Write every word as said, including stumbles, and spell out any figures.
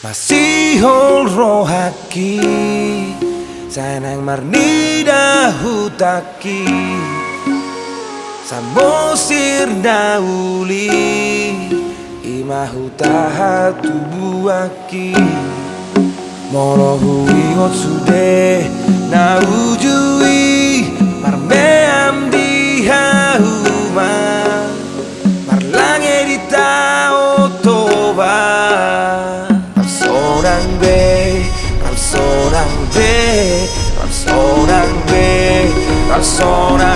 Masihol rohangki, sai naeng marnida hutangki. Samosir na uli, i ma huta hatubuanki. Molo huingot sude na uju i, marmeam di hauma, marlange di Tao Toba. Ram sonang be, ram sonang be, ram sonang be, ram sonang